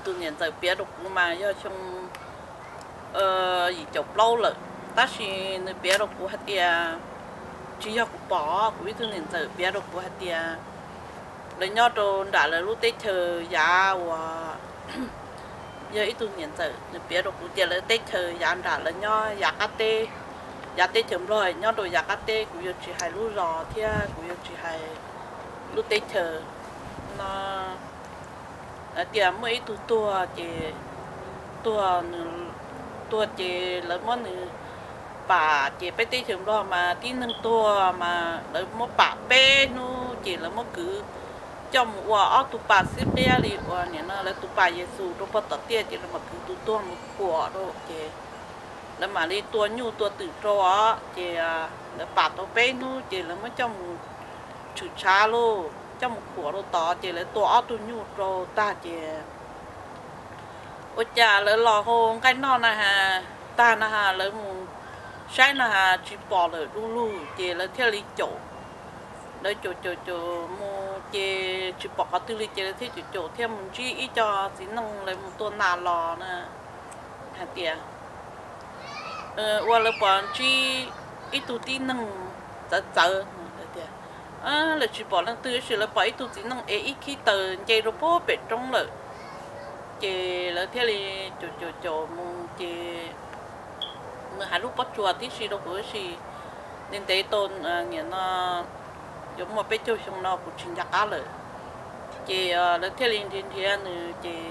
tus niam ntxawm piav rau kuv mas yog xyoo yim caum plaub lawm, tab sis nws piav rau kuv hais tias, tsis yog kuv pom, kuv ib tug niam ntxawm piav rau kuv hais tias, lawv nyob rau nram lawv lub teb chaws yav uas, yog ib tug niam ntxawm nws piav rau kuv tias lawv teb chaws yav nram lawv nyob yav qab teb, yav teb chaws Nplog nyob rau yav qab teb, kuv yuav tsis hais lub zos thiab kuv yuav tsis hais lub teb chaws no. Hais tias muaj ib tug tuag ces, tuag, tuag ces lawv muab nws pam, ces peb teb chaws Nplog mas tib neeg tuag mas lawv muab pam peb hnub ces lawv muab kwv coj mus ua ob tug pas xib qiab li uas nim no lawv tus pas Yexus rau pog tom tiaj, ces lawv mam kwv tus tuag mus khuam rau ces lawv mam li tua nyuj tua twm rau os, ces lawv pam tau peb hnub ces lawv muab coj mus tshwm tshav lauj, coj mus khuam rau tod ces lawv tua ob tug nyuj rau tag ces ua cas lawv los hau nqaij noj na has, tag na has lawv mus saib na has tsis pom lawm du lug ces lawv thiaj li caum, lawv caum caum caum mus ces tsis pom qhov twg li ces lawv thiaj caum caum thiaj mus ntsib ib co txiv neej lawv mus tua nas los na, hais tias ua lawv pom ntsib ib tug tib neeg txawv txawv tias, lawv tsis pom leej twg tab sis lawv pom ib tug txiv neej ev ib khib taws nce rau pem roob lawm. Ces lawv thiaj li caum caum caum mus ces nws hais lub pob tsuas tib si rau kuv tab sis ntev ntev tau, nim no yuav muaj peb caug xyoo no kuv tsis nco qab lawm. Ces lawv thiaj li nrhiav nrhiav nws ces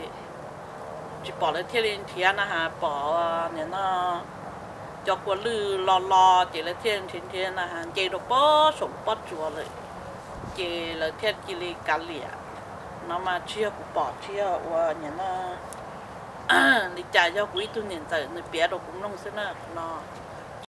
tsis pom, lawv thiaj li nrhiav na has pom nim no cov kua lwj lo lo ces lawv thiaj nrhiav nrhiav na has nce rau pob saum lub pob tsuas lawm. Ces lawv thiaj cia li kav liam. No mas tsis yog kuv pom, tsis yog ua nim no li cas, yog kuv ib tug niam ntxawm nws piav rau kuv mloog xwb na no.